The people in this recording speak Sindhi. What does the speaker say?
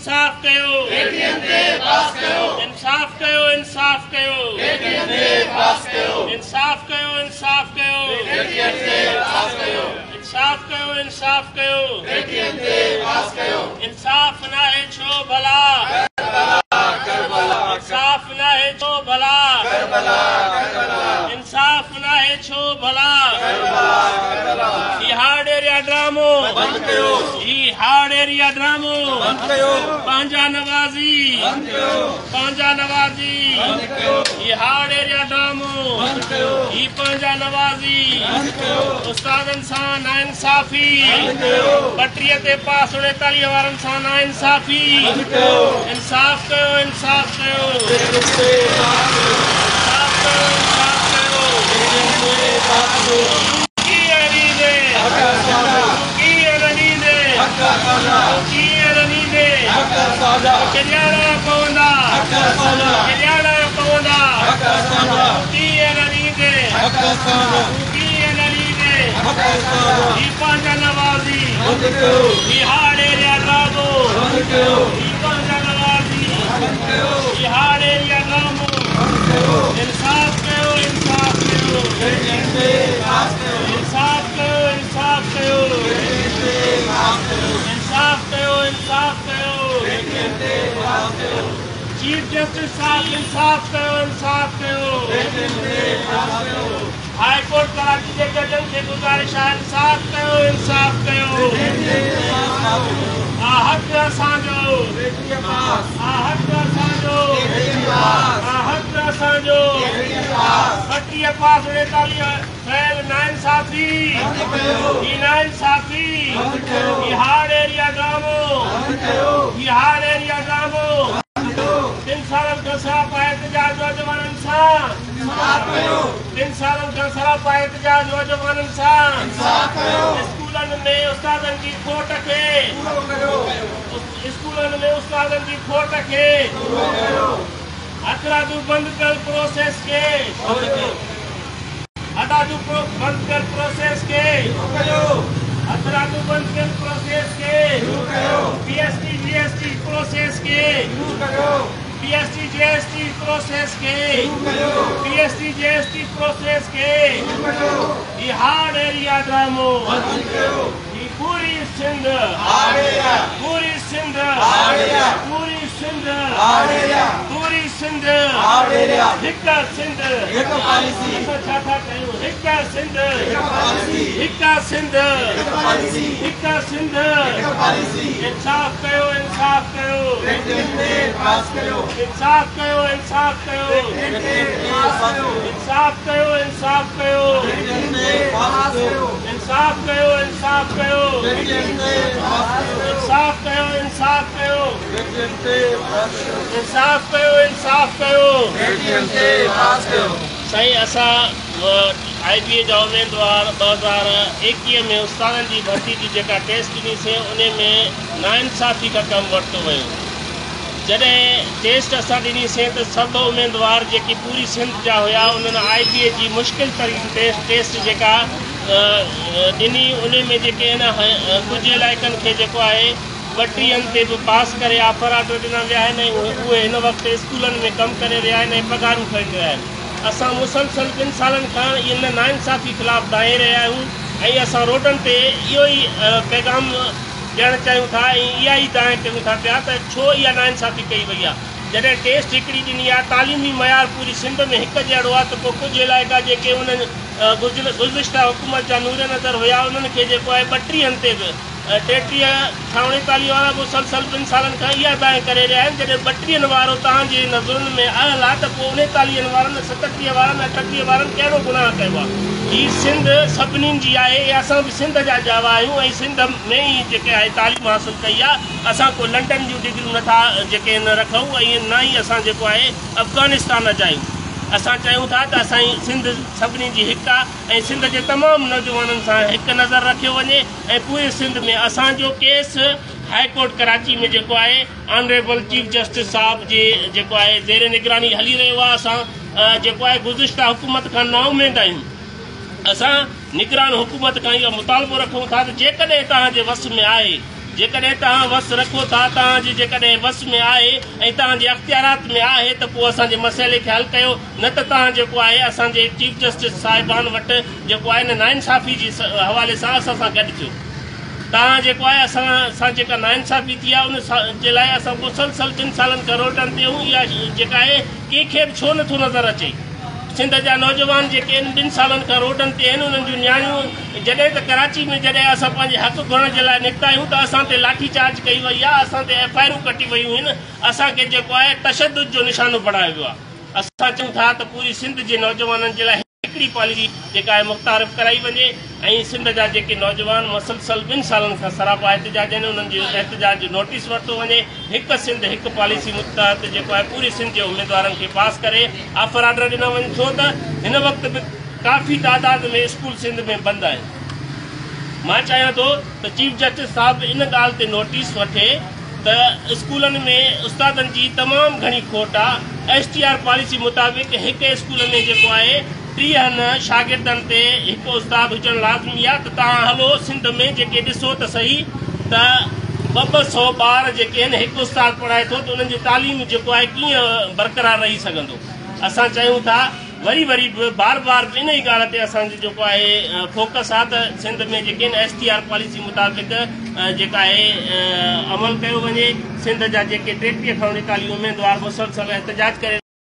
انصاف ڪيو. ٽيٽيهن تي پاس ڪيو. انصاف ڪيو انصاف ڪيو. ٽيٽيهن تي پاس ڪيو. انصاف ڪيو انصاف ڪيو. ٽيٽيهن تي پاس ڪيو. انصاف ڪيو انصاف ڪيو. ٽيٽيهن تي پاس ڪيو. انصاف ناهي ڇو ڀلا. ڪربلا ڪربلا. انصاف ناهي ڇو ڀلا. ڪربلا ڪربلا. انصاف ناهي ڇو ڀلا. ڪربلا ڪربلا. هي هارڊ ايريا ڊرامو. بند ڪيو. هي هارڊ ايريا ڊرامو. بند ڪيو. پنهنجا نوازي. بند ڪيو. پنهنجا نوازي. بند ڪيو. هي هارڊ ايريا ڊرامو. بند ڪيو. هي پنهنجا نوازي. بند ڪيو. استادن سان ناانصافي. بند ڪيو. 32 تي پاس 39 وارن سان ناانصافي. بند ڪيو. انصاف ڪيو انصاف ڪيو. ٽيٽيهن تي پاس ڪيو. انصاف ڪيو انصاف ڪيو. ٽيٽيهن تي پاس ڪيو. ڪيئن ڏيندي. حق اسان جا. ڪيئن نه ڏيندي. حق اسان جا. ڪيئن نه ڏيندي. حق اسان جا. ڪڏياڻا پوندا. حق اسان جا. ڪڏياڻا پوندا. حق اسان جا. ڪيئن نه ڏيندي. حق اسان جا. ڪيئن نه ڏيندي. حق اسان جا. هي پنهنجا نوازي. بند ڪيو. هي هارڊ ايريا ڊرامو. بند ڪيو. هي پنهنجا نوازي. بند ڪيو. هي هارڊ ايريا ڊرامو. بند ڪيو. انصاف ڪيو انصاف ڪيو. ٽيٽيهن تي پاس ڪيو. انصاف ڪيو انصاف ڪيو. ٽيٽيهن تي پاس ڪيو. انصاف ڪيو انصاف ڪيو. ٽيٽيهن تي پاس ڪيو. چيف جسٽس صاحب انصاف ڪيو انصاف ڪيو. ٽيٽيهن تي پاس ڪيو. هاء ڪورٽ ڪراچي جي ججن کي گذارش آهي انصاف ڪيو انصاف ڪيو. ٽيٽيهن تي پاس ڪيو. آ حق اسان جو. ٽيٽيهه پاس. آ حق اسان جو. ٽيٽيهه پاس. آ حق اسان جو. ٽيٽيهه پاس. 32 پاس 39 فيل ناانصافي. بند ڪيو. هي ناانصافي. بند ڪيو. هي هارڊ ايريا ڊرامو. بند ڪيو. هي هارڊ ايريا ڊرامو. بند ڪيو. 3 سالن کان سراپا احتجاج نوجوانن سان. انصاف ڪيو. 3 سالن کان سراپا احتجاج نوجوانن سان. انصاف ڪيو. اسڪولن ۾ استادن جي کوٽ کي. پورو ڪيو. اسڪولن ۾ استادن جي کوٽ کي. پورو ڪيو. هٿرادو بند ڪيل پروسيس کي. بند ڪيو. هٿرادو بند ڪيل پروسيس کي. ڪيو. هٿرادو بند ڪيل پروسيس کي. ڪيو. P S T G S T process کي. ڪيو. P S T G S T process کي. ڪيو. P S T G S T process کي. ڪيو. هي هارڊ ايريا ڊرامو. بند ڪيو. هي پوري سنڌ. Hard area. پوري سنڌ. Hard area. پوري سنڌ. Hard area. پوري سنڌ. Hard area. هڪ سنڌ. هڪ پاليسي. اسان ڇا ٿا ڪيون؟ هڪ سنڌ. هڪ پاليسي. هڪ سنڌ. هڪ پاليسي. هڪ سنڌ. هڪ پاليسي. انصاف ڪيو انصاف ڪيو. ٽيٽيهن تي پاس ڪيو. انصاف ڪيو انصاف ڪيو. ٽيٽيهن تي پاس ڪيو. انصاف ڪيو انصاف ڪيو. ٽيٽيهن تي پاس ڪيو. انصاف ڪيو انصاف ڪيو. ٽيٽيهن تي پاس ڪيو. انصاف ڪيو انصاف ڪيو. ٽيٽيهن تي پاس ڪيو. انصاف ڪيو انصاف ڪيو. ٽيٽيهن تي پاس ڪيو. سائين اسان آئي بي اي جا اميدوار 2021 ۾ استادن جي ڀرتي جي جيڪا ٽيسٽ ڏنيسين ان ۾ ناانصافي کان ڪم ورتو ويو. جڏهن ٽيسٽ اسان ڏنيسين ته سڀ اميدوار جيڪي پوري سنڌ جا هيا انهن آئي بي اي جي مشڪل ترين ٽيسٽ جيڪا ڏني ان ۾ جيڪي آهن ڪجهه علائقن کي جيڪو آهي 32 تي به پاس ڪري آفر آرڊر ڏنا ويا آهن ۽ اهي هن وقت اسڪولن ۾ ڪم ڪري رهيا آهن ۽ پگهارون کڻي رهيا آهن. اسان مسلسل 2 سالن کان ان ناانصافي خلاف دانهين رهيا آهيون ۽ اسان روڊن تي اهو ئي پيغام ڏيڻ چاهيون ٿا ۽ اها ئي دانهن ڪيون ٿا پيا ته ڇو اها ناانصافي ڪئي وئي آهي. جڏهن ٽيسٽ هڪڙي ڏني آهي، تعليمي معيار پوري سنڌ ۾ هڪ جهڙو آهي ته پوء ڪجهه علائقا جيڪي انهن گذشته حڪومت جا نور نظر هيا انهن کي جيڪو آهي 32 تي به 33 کان 39 وارا مسلسل 2 سالن کان اها دانهن ڪري رهيا آهن. جڏهن 32 وارو توهان جي نظرن ۾ اهل آهي ته پوء 39 وارن، 37 وارن، 38 وارن ڪهڙو گناهه ڪيو آهي؟ هي سنڌ سڀني جي آهي ۽ اسان به سنڌ جا ڄاوا آهيون ۽ سنڌ ۾ ئي جيڪي آهي تعليم حاصل ڪئي آهي. اسان ڪو لنڊن جون ڊگريون نٿا جيڪي آهن رکون ۽ نه ئي اسان جيڪو آهي افغانستان جا آهيون. اسان چاهيون ٿا ته اسان جي سنڌ سڀني جي هڪ آهي ۽ سنڌ جي تمام نوجوانن سان هڪ نظر رکيو وڃي ۽ پوري سنڌ ۾ اسان جو ڪيس هاء ڪورٽ ڪراچي ۾ جيڪو آهي آنريبل چيف جسٽس صاحب جي جيڪو آهي زير نگراني هلي رهيو آهي. اسان جيڪو آهي گذشته حڪومت کان نااميد آهيون. اسان نگران حڪومت کان اهو مطالبو رکون ٿا ته جيڪڏهن توهان جي وس ۾ آهي جيڪڏهن توهان وس رکو ٿا، توهان جي جيڪڏهن وس ۾ آهي ۽ توهان جي اختيارات ۾ آهي ته پوء اسان جي مسئلي کي حل ڪيو نه ته توهان جيڪو آهي اسان جي چيف جسٽس صاحبان وٽ جيڪو آهي نه ناانصافي جي حوالي سان اسان سان گڏ ٿيو. توهان جيڪو آهي اسان سان جيڪا ناانصافي ٿي آهي ان جي لاء اسان مسلسل ٻن سالن کان روڊن تي آهيون اها جيڪا آهي ڪنهن کي به ڇو نه ٿو نظر اچي. سنڌ جا نوجوان جيڪي آهن ٻن سالن کان روڊن تي آهن انهن جون نياڻيون جڏهن ته ڪراچي ۾ جڏهن اسان پنهنجي حق گهرڻ جي لاء نڪتا آهيون ته اسان تي لاٺي چارج ڪئي وئي آهي اسان تي ايف I آرون ڪٽي ويون آهن اسان کي جيڪو آهي تشدد جو نشانو بڻايو ويو آهي اسان چئون ٿا ته پوري سنڌ جي نوجوانن جي لاء هڪڙي پاليسي جيڪا آهي متعارف ڪرائي وڃي ۽ سنڌ جا جيڪي نوجوان مسلسل ٻن سالن کان سراپا احتجاج آهن انهن جي احتجاج جو نوٽيس ورتو وڃي هڪ سنڌ هڪ پاليسي متحت جيڪو آهي پوري سنڌ جي اميدوارن کي پاس ڪري آفر آرڊر ڏنا وڃن ڇو ته هن وقت به ڪافي تعداد ۾ اسڪول سنڌ ۾ بند آهن مان چاهيان ٿو ته چيف جسٽس صاحب ان ڳالهه تي نوٽيس وٺي ته اسڪولن ۾ استادن جي تمام گهڻي کوٽ آ، ايس ٽي آر پاليسي مطابق هڪ اسڪول ۾ جيڪو آهي ٽيهن شاگردن تي هڪ استاد هجڻ لازمي آ ته توهان هلو سنڌ ۾ جيڪي ڏسو ته سهي ته ٻه ٻه سئو ٻار جيڪي آهن هڪ استاد پڙهائي ٿو ته انهن جي تعليم جيڪو آهي ڪيئن برقرار رهي سگهندو اسان چاهيون ٿا وري وري به بار بار به انهي ڳالهه تي اسان جو جيڪو آهي فوڪس آ ته سنڌ ۾ جيڪي آهن ايس ٽي آر پاليسي مطابق جيڪا آهي عمل ڪيو وڃي سنڌ جا جيڪي 33 کان 39 اميدوار مسلسل احتجاج ڪري.